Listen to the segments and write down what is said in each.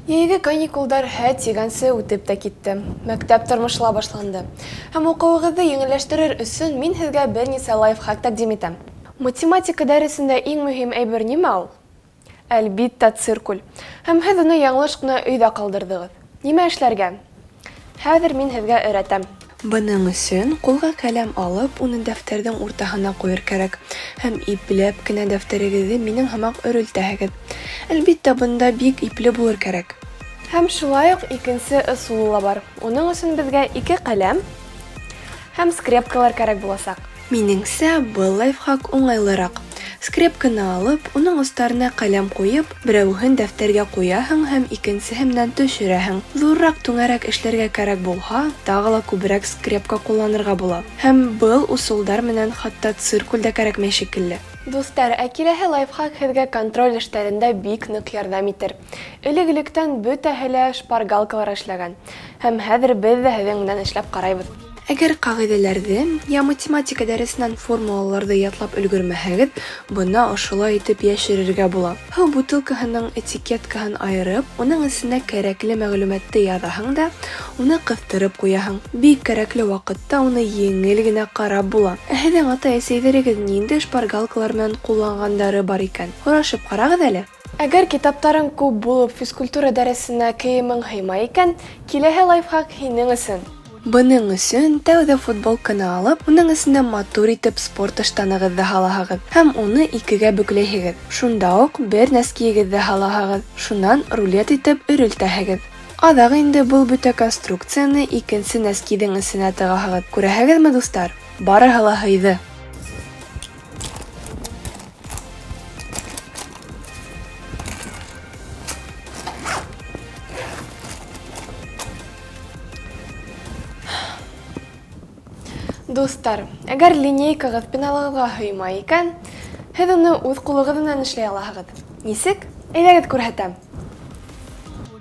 Йәйге каникулдар һә тигәнсе үтеп тә китте. Мәктәп тормошы ла башланды. Һәм уҡыуығыҙҙы еңелләштерер өсөн мин һеҙгә бер нисә лайфхак тәҡдим итәм. Математика дәресендә иң мөһим әйбер нимә ул? Әлбиттә, циркуль. Һәм һеҙ уны яңылыш ҡына өйҙә ҡалдырҙығыҙ. Нимә эшләргә? Хәҙер мин һеҙгә өйрәтәм. Бының өсөн ҡулға ҡәләм алып, уны дәфтәрҙең уртаһына ҡуйыр кәрәк һәм ипләп кенә дәфтәрегеҙҙе минең һымаҡ өрөлтәһегеҙ. Әлбиттә, бында бик ипле булыр кәрәк. Һәм шулай уҡ икенсе ысулы ла бар. Уның өсөн беҙгә ике ҡәләм һәм скрепкалар кәрәк буласаҡ. Минеңсә, был лайфхак уңайлыраҡ. Скрепканы алып, уның остарына ҡәләм ҡуйып, берәүһен дәфтәргә ҡуяһың һәм икенсеһе менән төшөрәһең. Ҙурыраҡ түңәрәк эшләргә кәрәк булһа, тағы ла күберәк скрепка ҡулланырға була. Һәм был ысулдар менән хатта циркуль дә кәрәкмәй шикелле. Дуҫтар, ә киләһе лайфхак һеҙгә контроль эштәрендә бик ныҡ ярҙам итер. Элек-электән бөтәһе лә шпаргалкалар эшләгән. Һәм хәҙер беҙ ҙә һеҙҙең менән эшләп ҡарайбыҙ. Әгәр ҡағиҙәләрҙе йә математика дәресенән формулаларҙы ятлап өлгөрмәһәгеҙ, бына ошолай итеп йәшерергә була. Һыу бутылкаһының этикеткаһын айырып, уның эсенә кәрәкле мәғлүмәтте яҙаһың да, уны ҡыҫтырып ҡуяһың. Бик кәрәкле ваҡытта уны еңел генә ҡарап була. Ә һеҙҙең атай-әсәйҙәрегеҙ ниндәй шпаргалкалар менән ҡулланғандары бар икән? Һорашып ҡарағыҙ әле. Әгәр китаптарың күп булып физкультура дәресенә кейемең һыймай икән, киләһе лайфхак һинең өсөн. Бының өсөн тәүҙә футболканы алып, уның эсенә матур итеп спорт ыштанығыҙҙы һалаһығыҙ һәм уны икегә бөкләйһегеҙ. Шунда уҡ бер нәскиегеҙҙе һалаһығыҙ, шунан рулет итеп өрөлтәһегеҙ. Аҙаҡ инде был бөтә конструкцияны икенсе нәскиҙең эсенә тығаһығыҙ. Күрәһегеҙме, дуҫтар? Барыһы ла һыйҙы. Дуҫтар, әгәр линейкағыҙ пеналығыҙға һыймай икән, һеҙ уны үҙ ҡулығыҙ менән эшләй алаһығыҙ. Нисек? Әйҙәгеҙ күрһәтәм.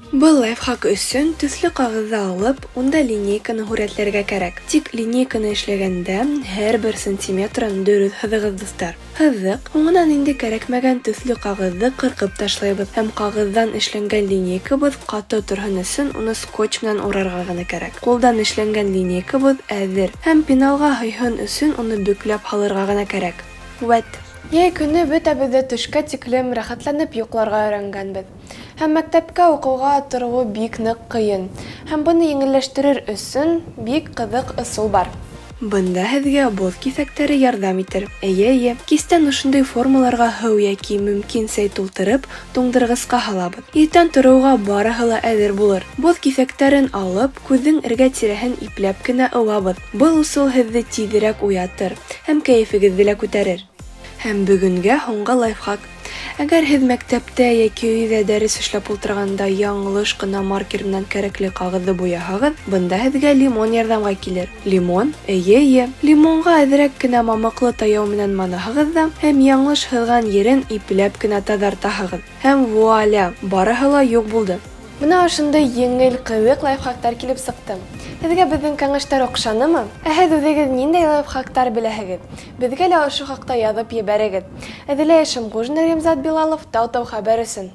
Был лайфхак өсөн төҫлө ҡағыҙҙы алып, унда линейканы һүрәтләргә кәрәк. Тик линейканы эшләгәндә һәр бер сантиметрын дөрөҫ һыҙығыҙ, дуҫтар. Һыҙыҡ, һуңынан инде кәрәкмәгән төҫлө ҡағыҙҙы ҡырҡып ташлайбыҙ һәм ҡағыҙҙан эшләнгән линейкабыҙ ҡаты торһон өсөн уны скотч менән урарға ғына кәрәк. Ҡулдан эшләнгән линейкабыҙ әҙер һәм пеналға һыйһын өсөн уны бөкләп һалырға ғына кәрәк. Вәт! Йәй көнө бөтәбеҙ ҙә төшкә тиклем рәхәтләнеп йоҡларға өйрәнгәнбеҙ. Һәм мәктәпкә уҡыуға тороуы бик ныҡ ҡыйын. Һәм быны еңелләштерер өсөн бик ҡыҙыҡ ысул бар. Бында һеҙгә боҙ киҫәктәре ярҙам итер. Эйе, кистән ошондай формаларға һыу йәки мөмкин сәй тултырып, туңдырғысҡа һалабыҙ. Иртән тороуға барыһы ла әҙер булыр. Боҙ киҫәктәрен алып, күҙҙең эргә тирәһен ипләп кенә ыуабыҙ. Был ысул һеҙҙе тиҙерәк уятыр һәм кәйефегеҙҙе лә күтәрер. Һәм бөгөнгә һуңғы лайфхак. Әгәр һеҙ мәктәптә йәки өйҙә дәрес эшләп ултырғанда яңылыш ҡына маркер менән кәрәкле ҡағыҙҙы буяһағыҙ, бында һеҙгә лимон ярҙамға килер. Лимон? Эйе. Лимонға әҙерәк кенә мамыҡлы таяу менән манаһығыҙ ҙа һәм яңылыш һыҙған ерен ипләп кенә таҙартаһығыҙ. Һәм вуаля, барыһы ла юҡ булды. Бына ошондай еңел, ҡыҙыҡ лайфхактар килеп сыҡты. Һеҙгә беҙҙең кәңәштәр оҡшанымы? Ә һеҙ үҙегеҙ ниндәй лайфхактар беләһегеҙ? Беҙгә лә ошо хаҡта яҙып ебәрегеҙ. Әҙелә Шымғужина, Римзат Билалов, Тау-Тау хәбәр өсөн.